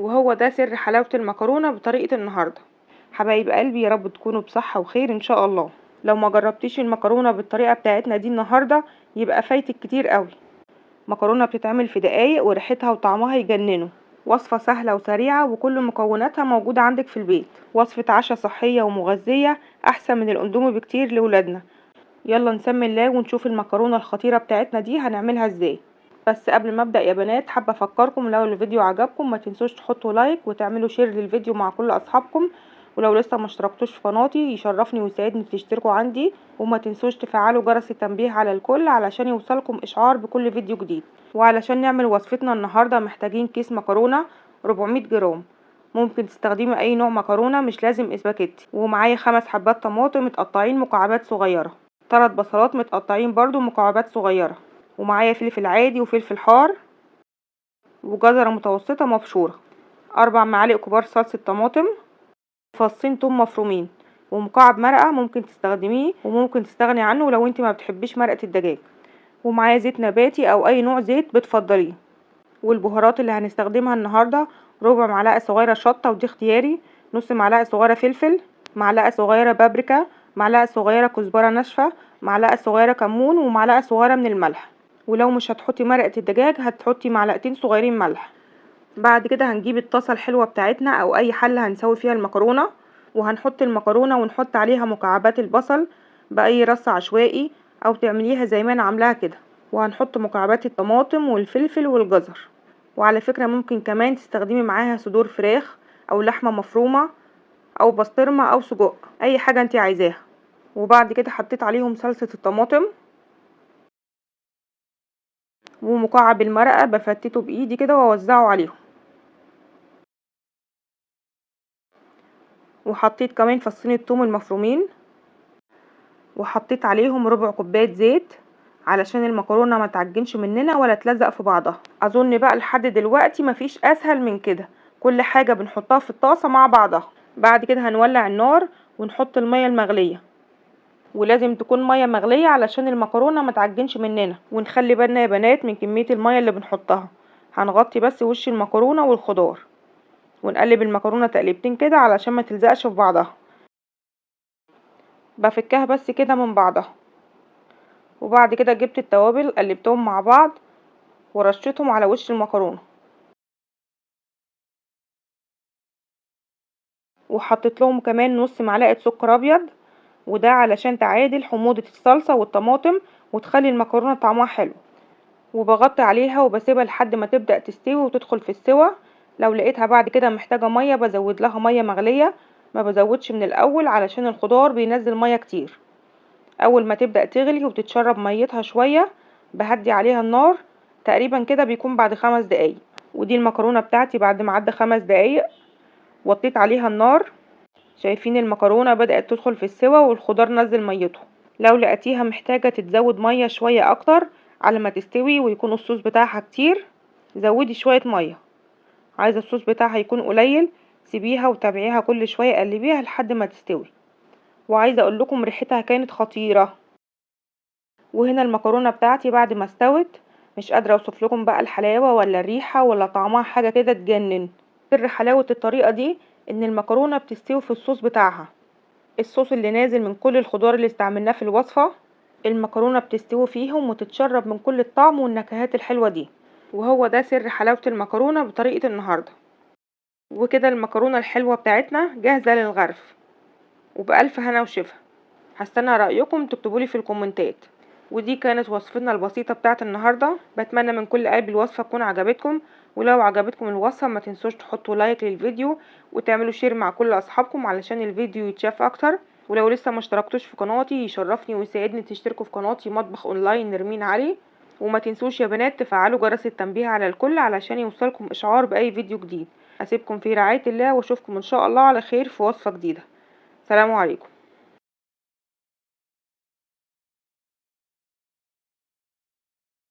وهو ده سر حلاوة المكرونة بطريقة النهاردة. حبايب قلبي، يا رب تكونوا بصحة وخير ان شاء الله. لو ما جربتيش المكرونة بالطريقة بتاعتنا دي النهاردة يبقى فايتك كتير قوي. مكرونة بتتعمل في دقايق وريحتها وطعمها يجننوا. وصفة سهلة وسريعة وكل مكوناتها موجودة عندك في البيت. وصفة عشاء صحية ومغذية أحسن من الأندومي بكتير لولادنا. يلا نسمي الله ونشوف المكرونة الخطيرة بتاعتنا دي هنعملها ازاي. بس قبل ما ابدأ يا بنات، حابة افكركم لو الفيديو عجبكم ما تنسوش تحطوا like وتعملوا share للفيديو مع كل اصحابكم، ولو لسه ما اشتركتوش في قناتي يشرفني ويسعدني تشتركوا عندي، وما تنسوش تفعلوا جرس التنبيه على الكل علشان يوصلكم اشعار بكل فيديو جديد. وعلشان نعمل وصفتنا النهارده محتاجين كيس مكرونه 400 جرام، ممكن تستخدمي اي نوع مكرونه مش لازم اسباجيتي. ومعايا 5 حبات طماطم متقطعين مكعبات صغيرة، 3 بصلات متقطعين برضو مكعبات صغيرة، ومعايا فلفل عادي وفلفل حار، وجزره متوسطه مبشوره، 4 معالق كبار صلصه طماطم، فصين توم مفرومين، ومكعب مرقه ممكن تستخدميه وممكن تستغني عنه لو انت ما بتحبيش مرقه الدجاج، ومعايا زيت نباتي او اي نوع زيت بتفضليه. والبهارات اللي هنستخدمها النهارده ربع معلقه صغيرة شطه ودي اختياري، نص معلقه صغيرة فلفل، معلقه صغيرة بابريكا، معلقه صغيرة كزبره ناشفة، معلقه صغيرة كمون، ومعلقة صغيرة من الملح. ولو مش هتحطي مرقه الدجاج هتحطي معلقتين صغيرين ملح. بعد كده هنجيب الطاسه الحلوة بتاعتنا او اي حله هنسوي فيها المكرونه، وهنحط المكرونه ونحط عليها مكعبات البصل باي رص عشوائي او تعمليها زي ما انا عاملاها كده، وهنحط مكعبات الطماطم والفلفل والجزر. وعلى فكرة ممكن كمان تستخدمي معاها صدور فراخ او لحمه مفرومه او بسطرمه او سجق، اي حاجة انت عايزاها. وبعد كده حطيت عليهم صلصه الطماطم ومكعب المرقه، بفتته بايدي كده واوزعه عليهم. وحطيت كمان فصين الثوم المفرومين، وحطيت عليهم ربع كوباية زيت علشان المكرونه ما تعجنش مننا ولا تلزق في بعضها. اظن بقى لحد دلوقتي مفيش اسهل من كده، كل حاجة بنحطها في الطاسه مع بعضها. بعد كده هنولع النار ونحط المية المغليه، ولازم تكون مية مغليه علشان المكرونه ما تعجنش مننا. ونخلي بالنا يا بنات من كمية المية اللي بنحطها، هنغطي بس وش المكرونه والخضار، ونقلب المكرونه تقليبتين كده علشان ما تلزقش في بعضها. بفكها بس كده من بعضها. وبعد كده جبت التوابل قلبتهم مع بعض ورشيتهم على وش المكرونه، وحطيت لهم كمان نص معلقه سكر ابيض، وده علشان تعادل حموضه الصلصه والطماطم وتخلي المكرونه طعمها حلو. وبغطي عليها وبسيبها لحد ما تبدا تستوي وتدخل في السوا. لو لقيتها بعد كده محتاجه مية بزود لها مية مغليه، ما بزودش من الاول علشان الخضار بينزل مية كتير. اول ما تبدا تغلي وتتشرب ميتها شوية بهدي عليها النار، تقريبا كده بيكون بعد 5 دقايق. ودي المكرونه بتاعتي بعد ما عدى 5 دقايق وطيت عليها النار. شايفين المكرونه بدات تدخل في السوا والخضار نزل ميته. لو لقيتيها محتاجه تتزود مية شوية اكتر على ما تستوي ويكون الصوص بتاعها كتير زودي شوية مية. عايزه الصوص بتاعها يكون قليل سيبيها وتابعيها كل شوية، قلبيها لحد ما تستوي. وعايزه اقول لكم ريحتها كانت خطيرة. وهنا المكرونه بتاعتي بعد ما استوت مش قادرة اوصف لكم بقى الحلاوة ولا الريحة ولا طعمها، حاجة كده تجنن. سر حلاوة الطريقة دي ان المكرونه بتستوي في الصوص بتاعها، الصوص اللي نازل من كل الخضار اللي استعملناه في الوصفة، المكرونه بتستوي فيهم وتتشرب من كل الطعم والنكهات الحلوة دي. وهو ده سر حلاوة المكرونه بطريقة النهارده. وكده المكرونه الحلوة بتاعتنا جاهزة للغرف، وبألف هنا وشفا. هستنى رأيكم تكتبولي في الكومنتات. ودي كانت وصفتنا البسيطة بتاعت النهاردة. بتمنى من كل قلبي الوصفة تكون عجبتكم، ولو عجبتكم الوصفة ما تنسوش تحطوا like للفيديو وتعملوا share مع كل أصحابكم علشان الفيديو يتشاف أكتر. ولو لسه ما اشتركتوش في قناتي يشرفني ويساعدني تشتركوا في قناتي مطبخ اونلاين نرمين علي. وما تنسوش يا بنات تفعلوا جرس التنبيه على الكل علشان يوصلكم إشعار بأي فيديو جديد. أسيبكم في رعاية الله وأشوفكم إن شاء الله على خير في وصفة جديدة. سلام عليكم.